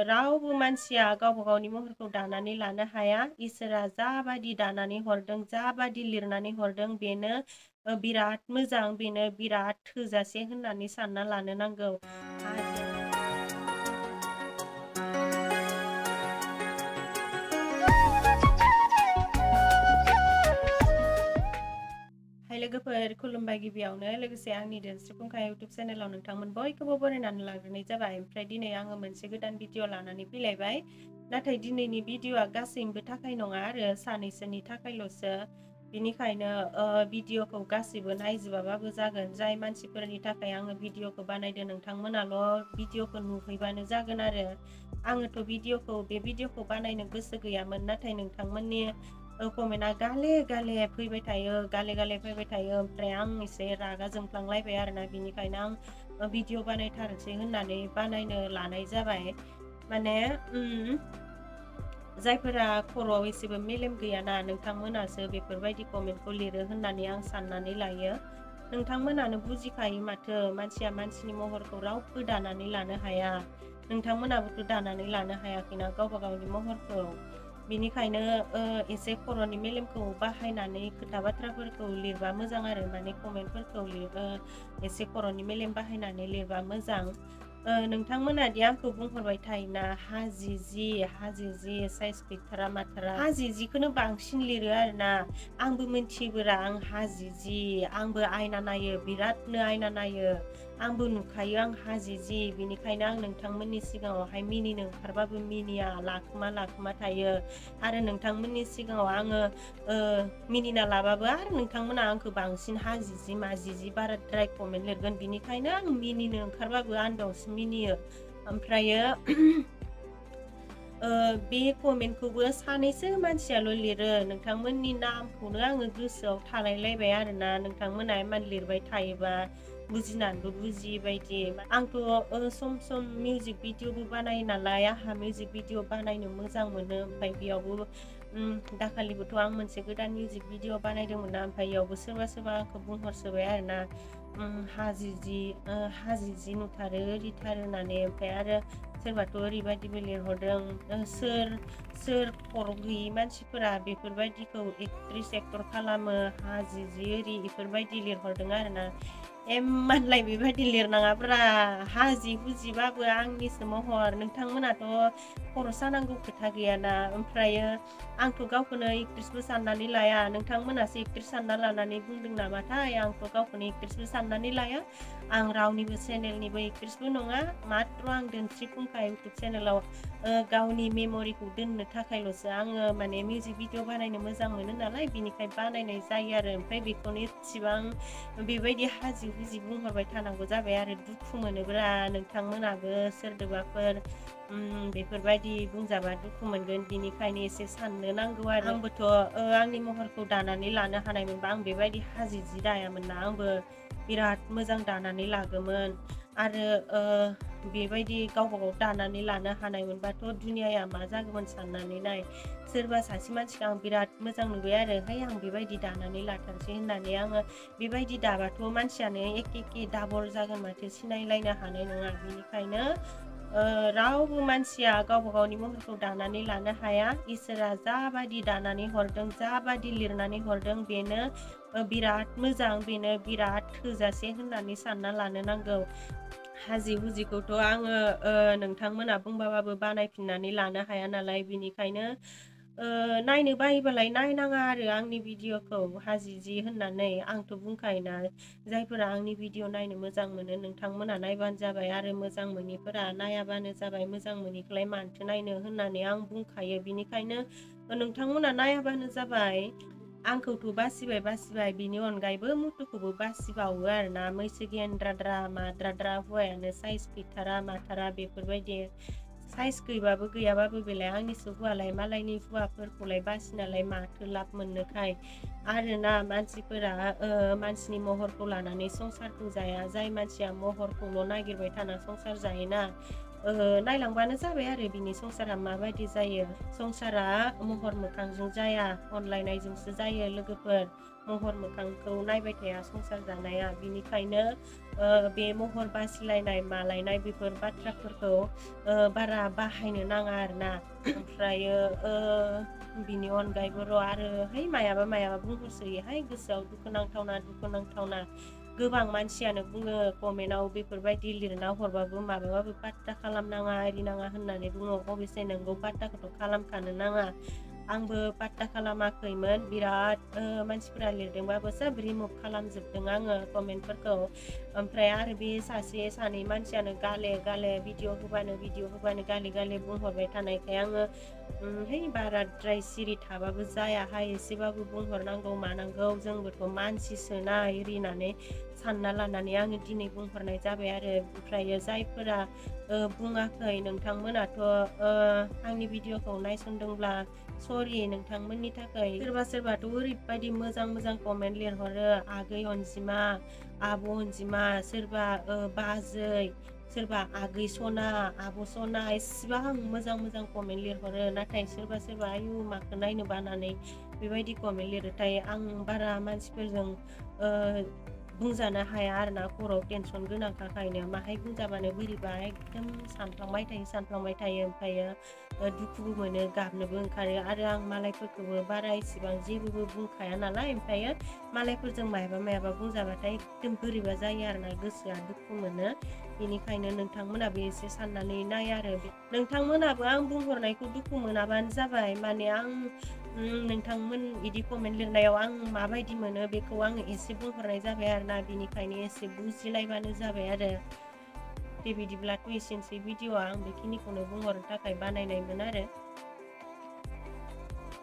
रावबो मानसिया गावबा गावनि महरखौ दानानै लानो हाया। इसोरा जाबादि दानानै हरदों, जाबादि लिरनानै हरदों बेनो बिराद मोजां, बेनो बिराद थोजासे होननानै सानना लानो नांगौ। हाय लोगोफोर, खुलुमबाय गिबियावनो। लोगोसे आंनि दोनस्रि फुंखा इउटुब चेनेलाव नोंथांमोन बयखौबो बरायनानै लाग्रोनाय जाबाय। ओमफ्राय दिनै आङो मोनसे गोदान भिडिअ लानानै फैलायबाय। नाथाय दिनैनि भिडिअआ गासैनिबो थाखाय नङा आरो सानैसोनि थाखायल'सो। बिनिखायनो भिडिअखौ गासैबो नायजोबाबाबो जागोन। जाय मानसिफोरनि थाखाय आङो भिडिअखौ बानायदों नोंथांमोनाल' भिडिअखौ नुहैबानो जागोन आरो। आङोथ' बे भिडिअखौ बानायनो गोसो गैयामोन, नाथाय नोंथांमोननि कमेन्टआ गाले गाले फैबाय थायो, गाले गाले फैबाय थायो। ओमफ्राय आं एसे रागा जोंफ्लांलायबाय आरोना। बिनिखायनो आं भिडिअ बानायथारसै होननानै बानायनो लानाय जाबाय। माने जायफोरा खर'आव एसेबो मेलेम गैयाना, नोंथांमोनासो बेफोरबायदि कमेन्टखौ लिरो होननानै आं साननानै लायो। नोंथांमोनानो बुजिखायो माथो, मानसिया मानसिनि महरखौ रावबो दानानै लानो हाया। नोंथांमोनाबोथ' दानानै लानो हायाखैना गावबा गावनि महरखौ। बिनिखायनो एसे खर'नि मेलेमखौ बाहायनानै खोथा बाथ्राफोरखौ लिरबा मोजां आरो। माने कमेन्टफोरखौ एसे खर'नि मेलेम बाहायनानै लिरबा मोजां। नोंथांमोना दि आंखौ बुंहरबाय थायोना, हाजिजि साइज गैथारा माथारा, हाजिजिखौनो बांसिन लिरो आरोना। आंबो मिथियोबोरा आं हाजिजि, आंबो आयना नायो, बिरादनो आयना नायो। आंबो नुखायो आं हाजिजि। बिनिखायनो आं नोंथांमोननि सिगाङावहाय मिनिनो ओंखारबाबो मिनिया, लाखोमा थायो। आरो नोंथांमोननि सिगाङाव आङो मिनिना लाबाबो आरो नोंथांमोना आंखौ बांसिन हाजिजि माजिजि बाराद्राय कमेन्ट लिरगोन। बिनिखायनो आं मिनिनो ओंखारबाबो आन्दावसो मिनियो। ओमफ्रायो बे कमेन्टखौबो सानैसो मानसियाल' लिरो। नोंथांमोननि नामखौनो आङो गोसोआव थालायलायबाय आरोना। नोंथांमोना इमान लिरबाय थायोबा बुजिनानैबो बुजियै बायदि। आंथ' सम सम मिउजिक भिडिअबो बानायो नालाय, आंहा मिउजिक भिडिअ बानायनो मोजां मोनो। ओमफ्राय बेयावबो दाखालिबोथ' आं मोनसे गोदान मिउजिक भिडिअ बानायदोंमोन ना, ओमफ्राय बेयावबो सोरबा आंखौ बुंहरसोबाय आरोना, हाजिजि नुथारो ओरैथार होननानै। ओमफ्राय आरो सोरबाथ' ओरैबायदिबो लिरहरदों, सोर खर' गैयि मानसिफोरा बेफोरबायदिखौ एक्टर खालामो, हाजिजि ओरि बेफोरबायदि लिरहरदों आरोना। एमानलाय बेबायदि लिरनाङाब्रा, हाजि हुजिबाबो आंनिसो महर। नोंथांमोनाथ' खर' सानांगौ खोथा गैयाना। ओमफ्रायो आंथ' गावखौनो एक्ट्रेसबो साननानै लाया। नोंथांमोनासो एक्ट्रेस सानना लानानै बुंदों नामाथाय। आंथ' गावखौनो एक्ट्रेसबो साननानै लाया। आं रावनिबो चेनेलनिबो एक्ट्रेसबो नङा। माथ्र' आं दोनस्रि फुंखा इउटुब चेनेलाव गावनि मेम'रिखौ दोननो थाखायल'सो आङो माने मिउजिक भिडिअ बानायनो मोजां मोनो नालाय, बिनिखाय बानायनाय जायो आरो। ओमफ्राय बेखौनो इसेबां बेबायदि हाजि हुजि बुंहरबाय थानांगौ जाबाय आरो। दुखु मोनोब्रा नोंथांमोनाबो सोरदोबाफोर बेफोरबायदि बुंजाबा दुखु मोनगोन। बिनिखायनो एसे साननो नांगौ आरो। आंबोथ' आंनि महरखौ दानानै लानो हानायमोनबा आं बेबायदि हाजिजि दायामोन ना। आंबो बिराद मोजां दानानै लागोमोन। आरो बेबायदि गावबा गाव दानानै लानो हानायमोनबाथ' दुनियाया मा जागौमोन साननानै नाय। सोरबा सासे मानसिखौ आं बिराद मोजां नुबाय आरो, है आं बेबायदि दानानै लाथारसै होननानै। आङो बेबायदि दाबाथ' मानसियानो एखे डाबल जागोन माथो, सिनायलायनो हानाय नङा। बिनिखायनो रावबो मानसिया गावबा गावनि महरखौ दानानै लानो हाया। इसोरा जाबादि दानानै हरदों, जाबादि लिरनानै हरदों बेनो बिराद मोजां, बेनो बिराद थोजासे होननानै सानना लानो नांगौ। हाजि हुजिखौथ' आङो नोंथांमोना बुंबाबाबो बानायफिननानै लानो हाया नालाय। बिनिखायनो नायनो बायोबालाय नायनाङा आरो आंनि भिडिअखौ हाजिजि होननानै। आंथ' बुंखायोना, जायफोरा आंनि भिडिअ नायनो मोजां मोनो नोंथांमोना नायबानो जाबाय, आरो मोजां मोनिफोरा नायाबानो जाबाय। मोजां मोनिखौलाय मानोथो नायनो होननानै आं बुंखायो। बिनिखायनो नोंथांमोना नायाबानो जाबाय। आंखौथ' बासिबाय, बिनि अनगायैबो मुथुखौबो बासिबावो आरोना। मैसो गेन्द्राद्रा माद्राद्रा हौवायानो साइज गैथारा माथारा बेफोरबायदि। साइज गैबाबो गैयाबाबो बेलाय आंनिसो हौवालाय, मालायनि हौवाफोरखौलाय बासिनालाय माथो लाब मोननोखाय। आरोना मानसिफोरा मानसिनि महरखौ लानानै संसारखौ जाया। जाय मानसिया महरखौल' नागिरबाय थाना संसार जायोना, नायलांबानो जाबाय आरो बिनि संसारा माबायदि जायो। संसारा महर मोखांजों जाया, अनलायनायजोंसो जायो लोगोफोर। महर मोखांखौ नायबाय थाया संसार जानाया। बिनिखायनो बे महर बासिलायनाय मालायनाय बेफोर बाथ्राफोरखौ बारा बाहायनो नाङा आरोना। ओमफ्रायो बिनि अनगायैबो आरो है मायाबा बुंहरसोयोहाय गोसोआव दुखुनांथावना गोबां मानसियानो बुङो कमेन्टआव बेफोरबायदि लिरना हरबाबो माबाबाबो पात्ता खालामनाङा आरिनाङा होननानै बुङो। अबयसे नोंगौ पात्ताखौथ' खालामखानो नाङा। आंबो पात्ता खालामाखैमोन, बिराद मानसिफोरा लिरदोंबाबो सोब रिमुभ खालामजोबदों आङो कमेन्टफोरखौ। ओमफ्राय आरो बे सासे सानै मानसियानो गाले भिडिअ होबानो गाले बुंहरबाय थानायखाय आङो है बाराद्राय सिरि थाबाबो जायाहाय, एसेबाबो बुंहरनांगौ मानांगौ, जोंबोथ' मानसिसोना इरि होननानै सानना लानानै आङो दिनै बुंहरनाय जाबाय आरो। ओमफ्रायो जायफोरा बुङाखै नोंथांमोनाथ' आंनि भिडिअखौ नायसनदोंब्ला सरि नोंथांमोननि थाखाय। सोरबाथ' ओरैबायदि मोजां कमेन्ट लिरहरो, आगै अनजिमा, आब' अनजिमा, सोरबा बाजै, सोरबा आगै सना, आब' सना, इसिबां मोजां कमेन्ट लिरहरो। नाथाय सोरबा आयु माखौ नायनो बानानै बेबायदि कमेन्ट लिरोथाय आं बारा मानसिफोरजों बुंजानो हाया आरोना, खर'आव टेनसन गोनांखायनो माहाय बुंजाबानो बोरैबा एकदम सानफ्लांबाय थायो। ओमफ्रायो दुखुबो मोनो, गाबनोबो ओंखारो। आरो आं मालायफोरखौबो बारा इसेबां जेबो बुंखाया नालाय, ओमफ्रायो मालायफोरजों मायाबा बुंजाबाथाय एकदम बोरैबा जायो आरोना, गोसोआ दुखु मोनो। बेनिखायनो नोंथांमोनाबो एसे साननानै नाय आरो। नोंथांमोनाबो आं बुंहरनायखौ दुखु मोनाबानो जाबाय। माने आं नोंथांमोन बिदि कमेन्ट लिरनायाव आं माबायदि मोनो बेखौ आङो एसे बुंहरनाय जाबाय आरोना। बिनिखायनो एसे बुजिलायबानो जाबाय आरो। दे बिदिब्लाथ' एसेनोसै भिडिअ'आ, आं बेखिनिखौनो बुंहरनो थाखाय बानायनायमोन आरो।